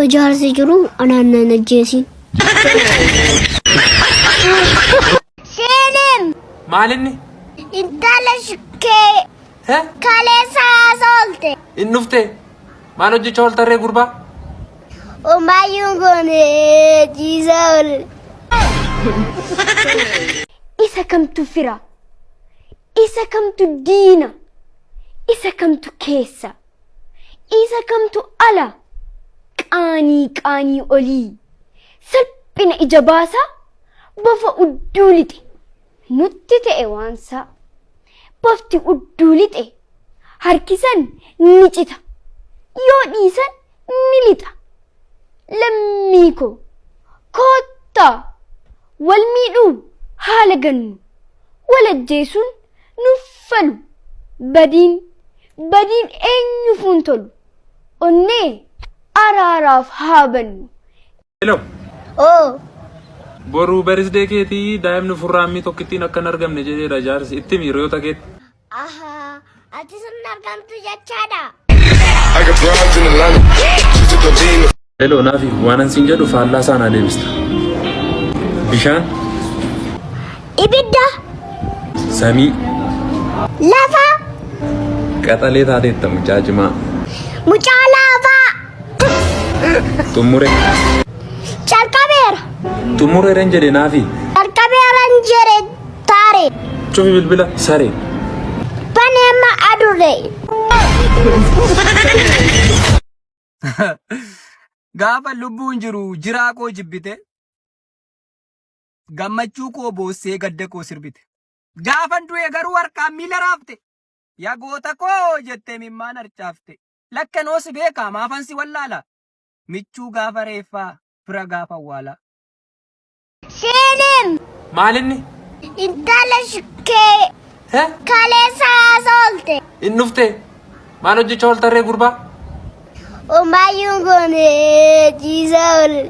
Osoo jaarsi jiru anaan nan ajjeesin. Seenem Maalinni? Intala kee He? kaleessa haasoolte. Hin dhufte? Maal hojjechaa ooltarree gurbaa? Homaayyuun goone ciisaa oole. Isa kamtu fira? Isa kamtu diina? Isa kamtu keessa? Isa kamtu ala? Qaanii qaanii olii. Salphina ija baasaa bofa udduu lixe. Nutti ta'e waansaa. Bofti udduu lixe. Harkisan ni cita. Yoo dhiisan ni lixa. Lammii koo koottaa wal miidhuu haala gannu. Wal ajjeesuun nuuf falu. Badiin badiin eenyuufuu hin tolu. Onnee araaraaf haa bannu. Hello. Oo. Boru birthday keetii daa'imni furraammii tokkittiin akka hin argamne jedheera jaarsi. Itti himi hiriyoota keetti. Ahaa. Ati sun argamtu jechaadha. I got broads in Atlanta. She took the lean. Hello naafi waan an siin jedhu faallaa isaa naa deebista. Bishaan, Ibidda. Samii, Lafa. Qaxalee taateetta mucaa cimaa. Mucaa laafaa. Xumure. Calqabeera. Xumureeran jedhe naafi. Calqabeeran jedhe taare. Cufi bilbila saree. Bani amma adurre. Gaafa lubbuun jiru jiraa koo jibbite. Gammachuu koo boossee gadda koo sirbite. Gaafan du'e garuu harkaan miila raafte. Yaa goota koo jettee mimmaan harcaafte. Lakkanoo si beekaa maafan si wallaala. Michuu gaafa reeffaa fira gaafa awwaalaa. Seenem Maalinni? Intala kee He? kaleessa haasoolte. Hin dhufte? Maal hojjechaa ooltarree gurbaa? Homaayyuun goone ciisaa oole.